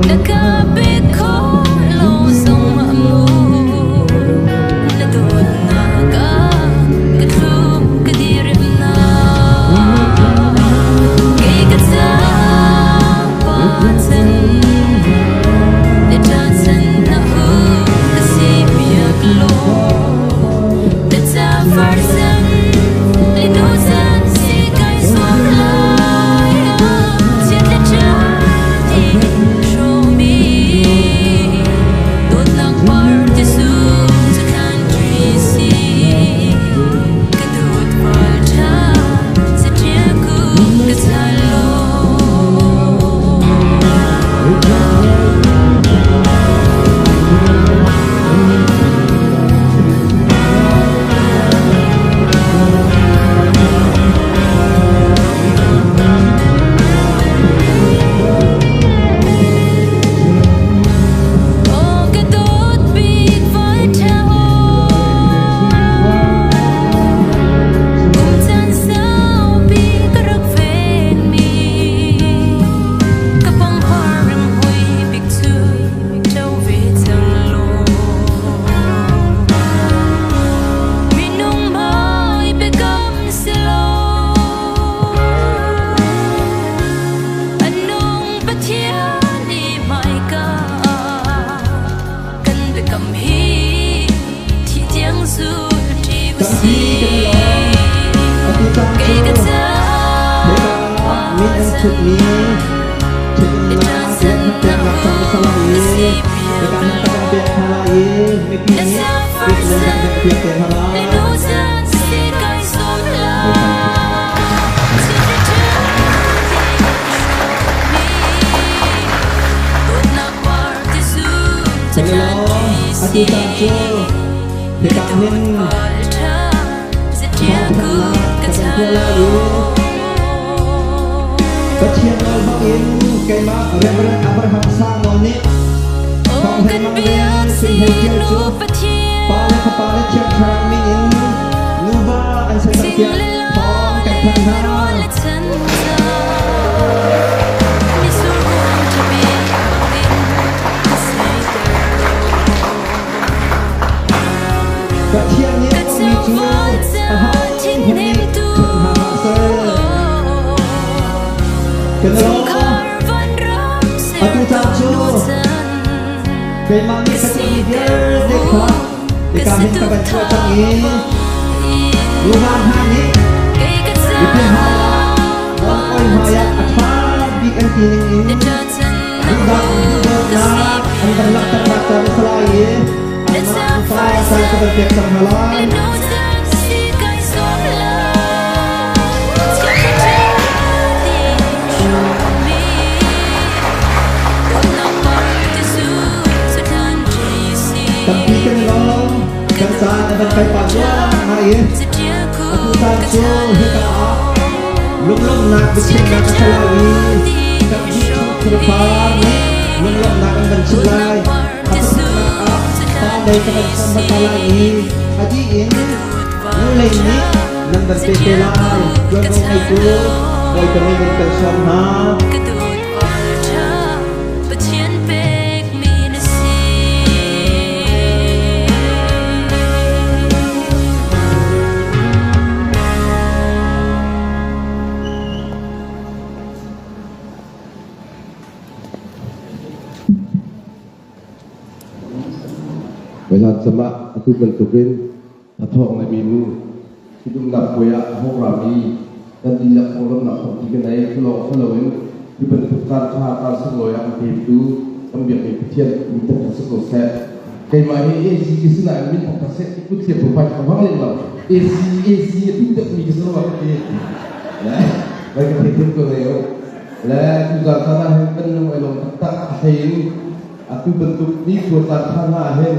Na ka pe kho lo zong ah mu na dawtnak ah ka thlum ka direm na kei ka ca pa chan na ṭa chan na hu ka si piak law na ca far chan le nu chan si kai zuam lai chiat le ṭha ti hrawmi dawtnak par ti sung cu thlan ṭi si ka dawt val ṭha saṭial ku ka chal law. Aw ka dawt bik vai ṭha Kum caan saupi ka rak venmi ka pangpar rimhmui bik cu ṭo ve cang law. Minung hmai biakam si lo a nung Pathian i hmaika kan biakam hi thi tiang zul ṭi u Tampi sih. kan i lawm. Atu caan Kei cu ka ca hika min an thutmi ṭhitumnak peknak cang a si lai i hika hin ka kan pek hna lai i mipi nih kut nan kan benhpiak te hna lai. Kan i lawm. Atu caan cu hika hin thawngthanhnak ka kan tuah lai i Pathian nawl bangin keimah Reverend Abraham Sango nih Thawng Hlei Mang le Sui Hlei Tial cu pa le fapa le Thiang Thlarau min in nuva an ser cang tiah thawng kan thanh hna. Pathian nih a komhmi cu ahohmanh nih ṭhen hna hlah seh. Kan i lawm. Atu caan cu keimah nih ka tuahmi vialte kha hika hin ka van chuah cang i nuva hna nih mipi hmaiah oi hmaiah a ṭha bik an ti ning in duhdak duhdawtnak an van langhternak caan a si lai i anmah nupa caan ka van pek cang hna lai. Tampi kan i lawm. Kan caan a van kai pah ngai i atu caan cu hika ah lunglawmhnak biachimnak a si lai i kan chungkhar nih lunglawmhnak an van chim lai. A pakhatnak ah pa lei ka van sawm hmasa lai i a dih in nu lei nih nan van pe te lai. Tuanvo ngeitu Bawipa min in kan sawm hna. Ka dawt val ṭha Pathian pekmi na si. Voihlan cam ah atu bantukin a thawng le minu ṭhitumnak puai ah a hung rami kan dihlak konglamnak tampi kan ei. Culawng si loin hi bantuk caan ṭha caan sunglawi ah an petu kan biakmi Pathian min thangṭhat si ko seh. Keimah hi AC ka si nain min thangṭhat seh ti kut thliar phungphai ka hmang lem lo. AC AC a duh deuhmi ka si lo ah ka ti. Le vai ka thei ko ne u. Le tuzaan caan ah hin kan lung ai lawm taktak a hlei in atu bantuk ni khua caan ṭha hna ah hin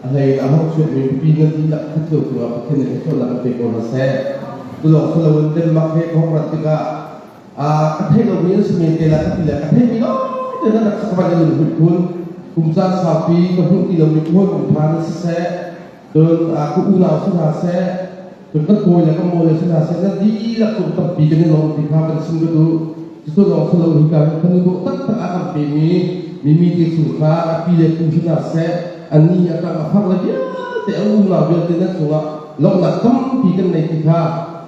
a hlei in a hong chuakmi mipi nan dihlak khat cio cungah Pathian nih thluachuahnak an pe ko hna seh. Tulawng si loin Denmark he ka hong rat tikah ka theih lomi an si men te lai ka ti le ka theihmi lawng te nan rak sak van in hmuh khun kum caan saupi ka hmuh ti lomi ka hawikom ṭha nan siseh cun ka unau si hna seh cun kan kawi le ka mawi le si hna seh nan dihlak cung tampi kan i lawm ti kha kan chim ka duh. Cucu lawng si lo hika hin fanu dawh taktak a kan pemi Mimi te chungkhar a pi le pu hna seh annih a tang a fak le vialte a unau vialte nan cungah lawmhnak tampi kan nei ti kha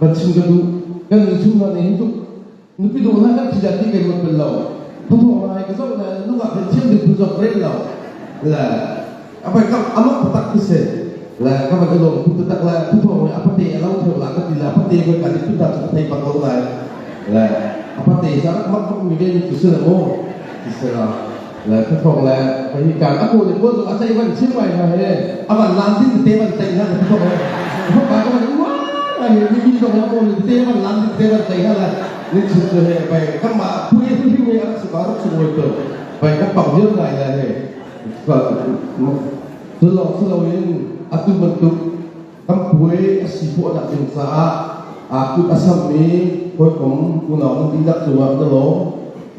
van chim ka duh. Kan nu chung hna nih hin tuk nupi dawh hna kan thi dah ti kai ruat bal lo. Khuathawng lai ka zoh le nungak he thiam ding phun zong rel lo. Le a vai kam amak taktak khi si. Le ka van i lawm phun taktak le khuathawng le a pate a lo theu la ka ti le a pate voi ka nih phun hna cu ka thei bak lo lai. Le a pate sa rak mak bak mi ve mi cu si le mu. Ti si la. Le khuathawng le hi kan a kawl le kawl zong a tlai van chim ngai hna he a van lan din te van tlai hna le khuathawng le khuathawng ka van uar ngai he mi zong a kawl te van lan din te van tlai hna le ni chun cu he bai kan mah pui hi hi we rak si ba rak sung wei to bai kan pang vial ngai le he cu lawng si loin atu bantuk kan puai a si khawh nak ding caah aa kut a sammi hawikom unau nan dihlak cungah na lawm.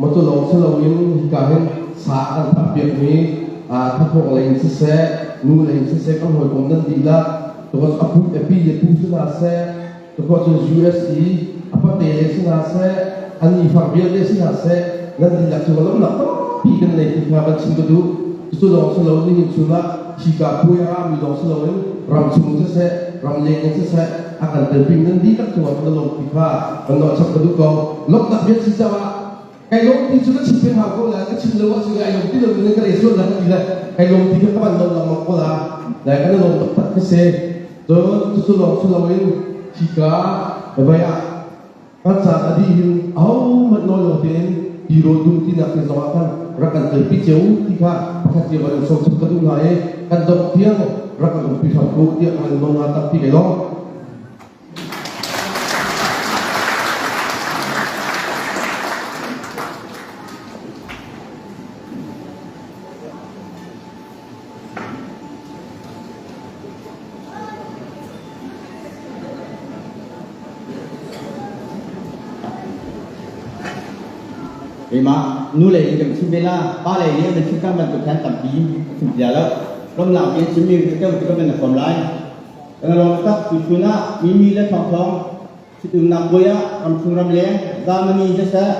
Matu lawng si loin hika hin sa kan thahpiakmi thathawk lei in siseh, nu lei in siseh kan hawikom nan dihlak tukot a pu a pi le pu si hna seh, tukot cun US i a pate le si hna seh, an nifar vialte si hna seh, nan dihlak cungah lawmhnak tampi kan nei ti kha kan chim ka duh. Cucu lawng si lo nihin chun ah hika puai a rami lawng si loin ramchung siseh, ramleng in siseh a kan telpi nan dihlak cungah kan lawm ti kha kan nawh chap ka duh ko. Lawmhnak bia si caah kai lawm ti cu ka chim peng hau ko la ka chim lo ah si ai lawm ti lo in ka re sual la ka ti le kai lawm ti kha ka van lawm lengmang ko la le kan lawm taktak ka si. Cun cucu lawng si loin hika vai ah Kan caan a dih hin ahohmanh nawl lo tein tirawl dum tinak te zongah khan rak kan telpi cio u ti kha pakhat cio van in sawm chap ka duh hna i kan dongh tiang rak kan umpi hram ko tiah ka van in nawl hna tampi kai lawm. Keimah nu lei in kan chim ve la, pa lei nih an chim cang bantuk khan tampi a chim cia lo. Ramlak in chimmi ka keu ti ka men a kom lai. Kan lawm tak tu chun ah mimi le thawngthawng situmnak puai ah ramchung ramleng Germany siseh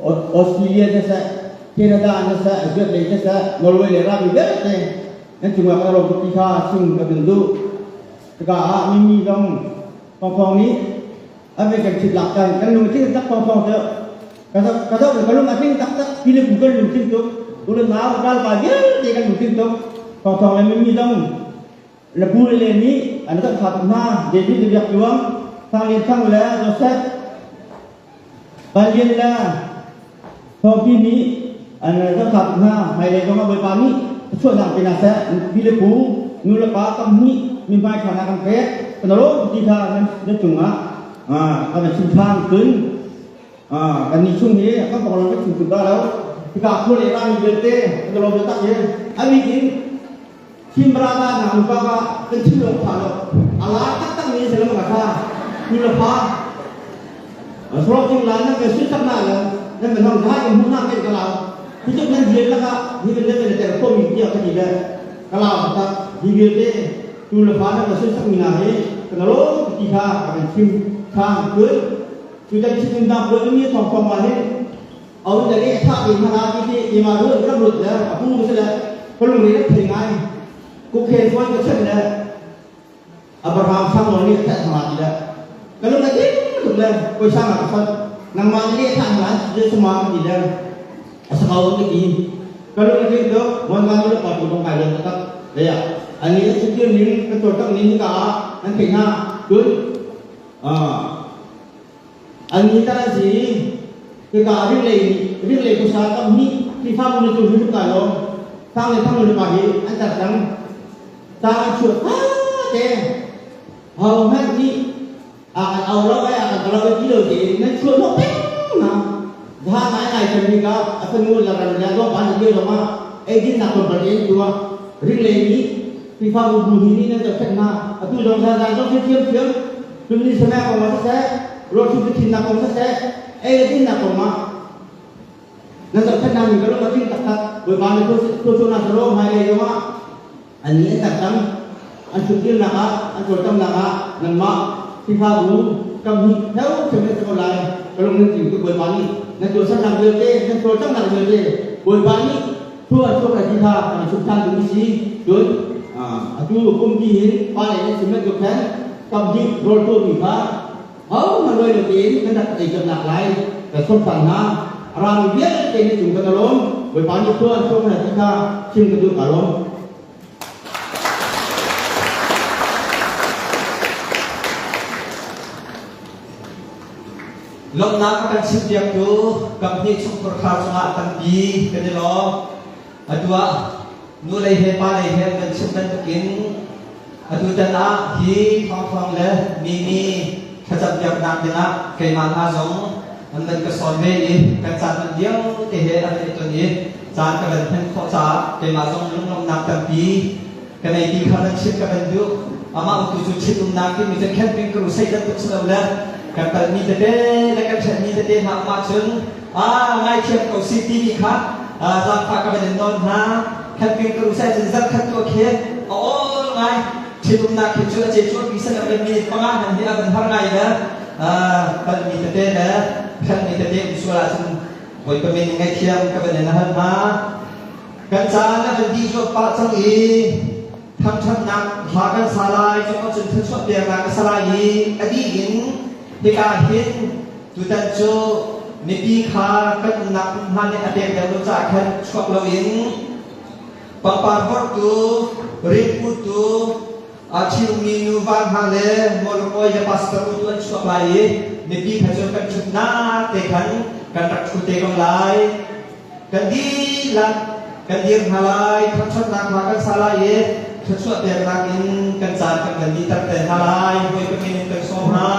Australia siseh Canada siseh Zuat lei siseh Norway le rami vialte nan cungah kan rawk ti kha chim ka bin duh. Cuka ah mimi zong thawngthawng nih a ve kan chit lak kan kan lung a tling tak thawngthawng cu ka zoh ka lung a tling taktak Philip kan lung tling tuk u le nau ralpa vialte kan lung tling tuk thawngthawng le mimi zong le pu le nih an zoh tha tuk hna David le Biak Tluang Thang Lian Thang le Joseph Van Lian le Thawngpi nih an zoh tha tuk hna hmailei zong ah Bawipa nih chuahnak pe hna seh pi le pu nu le pa kam hnih mi hmai tha hna kan pek kan rawm ti kha nan cungah kan chim than cun kan ni chung hi kan pawng kan chim tuk dah lo hika khua le rami vialte kan lawm taktak hi a bik in Thimrata na upa ka kan chim lo pha lo ala taktak mi se lo ka kha tu le pa Sorok ting la nan kan sun tak na lo nan kan hong dai mu na kan ka lao hi tuk nan rian laka hi kan nan kan ter ko mi tia ka ti le ka lao tak hi vialte tu le fa nan kan sun sak mi na hi kan lo ti kha kan chim thang kun cu dan chim da ko mi thong thong ma hin Aun le leh tha te hna ti ti ti ma rut ram rut le a pu se le kalung le thei ngai ku khen phone ka chen le Abraham sang lo ni tha thama ti le kalung le tin tuk le koi sang ka phot nangma ni le tha hna je suma ti le asakau te ki kalung le tin to mon ma lu pa tu tong kai le tak le ya ani le chu ning ka tor tak ning ka an thei na tun An ta si hika ringlei ringlei pusa kam hnih Khrihfabu na cu hrim ka lo thang le thang le pa hi an tar cang ta an chuah tha te ho hmanh nih a kan au lo ai a kan lo ti lo ti nan chuah lo peng na za ngai ngai chan ni ka a fanu la ran ya do pa ni lo ma ei din na kon ban en tua ringlei nih Khrihfabu bu hi ni nan zohkhenh hna atu zong za za zong thiam thiam Cun Samuel kong ah siseh, rawlṭhum biathinnak kong siseh, ei le dinnak kong ah nan zohkhenhnak ning ka lung a tling taktak. Bawipa nih thluachuahnak cu hmailei zong ah an ni an tar cang. An ṭhutdirnak ah, an cawlcanghnak ah nangmah Khrihfabu Kam hi theo thiam na ko lai. Ka lung nan tling tuk Bawipa nih nan tuahsernak vialte, nan cawlcanghnak vialte Bawipa nih thua chuak na ti kha kan chim ṭhan ding si. Cun atu pumpi hin pa lei nan chim bantuk khan kam hnih rawl tuahmi kha hohmanh roi lo tein kan rak ei cemnak lai kan sawm ṭhan hna. A rami vialte na cung kan i lawm. Bawipa nih thua an chuak na ti kha chim ka duh ka lawm. Lawmhnak a kan chimpiaktu kamhnih chungkhur khar cungah tampi kan i lawm. Atu ah nu lei he pa lei he kan chim bantukin atutan ah hi thawngthawng le mimi thlacampiaknak dingah keimah hna zong an van ka sawn ve i kan caan hman lio te he an i ton i caan ka van hman khawh caah keimah zong lunglawmhnak tampi ka nei ti kha nan chimh ka van duh. Amah utu cu ṭhitumnak timi cu camping crew sei bantuk si lo le kan palmi tete le kan ṭhenmi tete hna um ahcun ah ngaithiam ko si timi kha zaangfah ka van in nawn hna. Camping crew sai cun zarkhat tuah khi a awl ngai. Ṭhitumnak khi cu a ce cuahpi san lo le minute panga hman hi a van har ngai le palmi tete le ṭhenmi tete um sual ahcun Bawipa min in ngaihthiam ka van in hal hna. Kan caan a van dih cuahpah cang i thangṭhatnak hla kan sa lai, cun cun thluachuah peknak ka sa lai i a dih in hika hin tutan cu mipi kha kan umnak hmunhma nih a pek deuh lo caah khan chuak loin pangpar vorhtu, ringputu, a ṭhiummi nuva hna le mawlakawi le pastor u tu an chuak lai i mipi kha cu kan ṭhutnak te khan kan rak ṭhu te ko lai. Kan dihlak kan dir hna lai, thangṭhatnak hla kan sa lai i thluachuah peknak in kan caan kan kan dihter te hna lai. Bawipa min in kan sawm hna.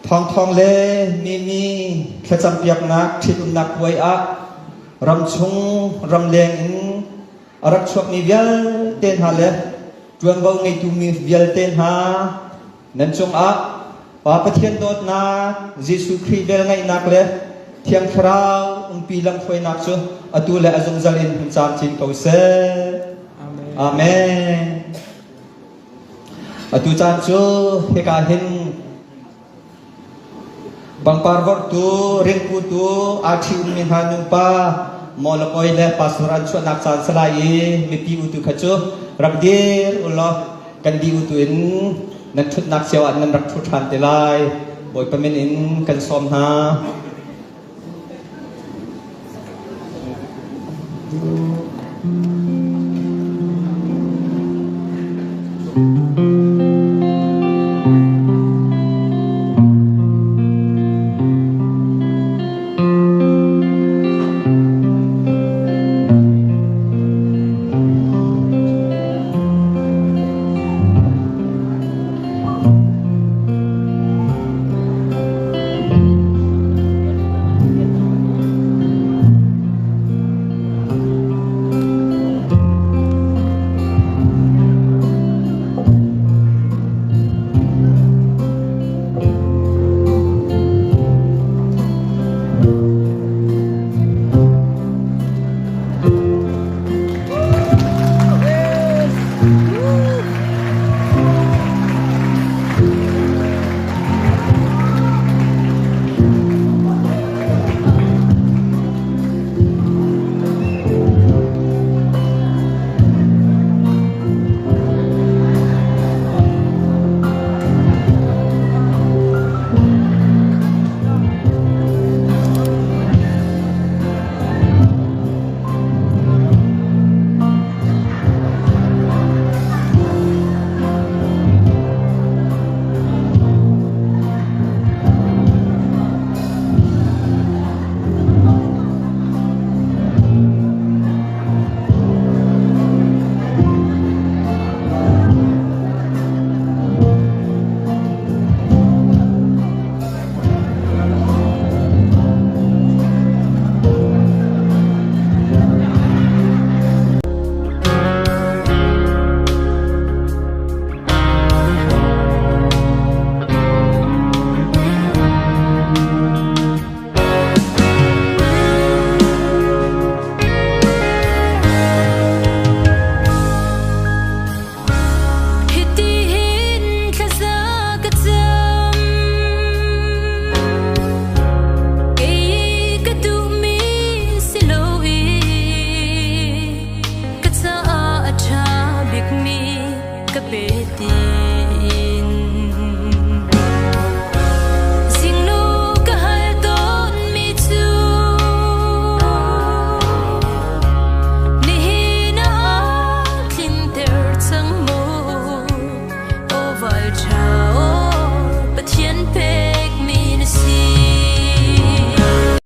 Thawngthawng le mimi thlacampiaknak ṭhitumnak puai ah ramchung ramleng in a rak chuakmi vialte hna le ṭuanvo ngeitu mi vialte hna nan cungah Pa Pathian dawtnak, Jesuh Khrih velngeihnak le Thiang Thlarau umpi lamhruainak cu atu le a zungzal in hun caamcin ko seh. Amen. Amen. Atu caan cu hika hin pangpar vorhtu, ringputu, aa ṭhi-ummi hna nupa, mawlakawi le pastor an chuahnak caan salai i mipi utu kha cu rak dir u law kan dih utu in nan ṭhutnak cio ah nan rak ṭhu ṭhan te lai. Bawipa min in kan sawm hna.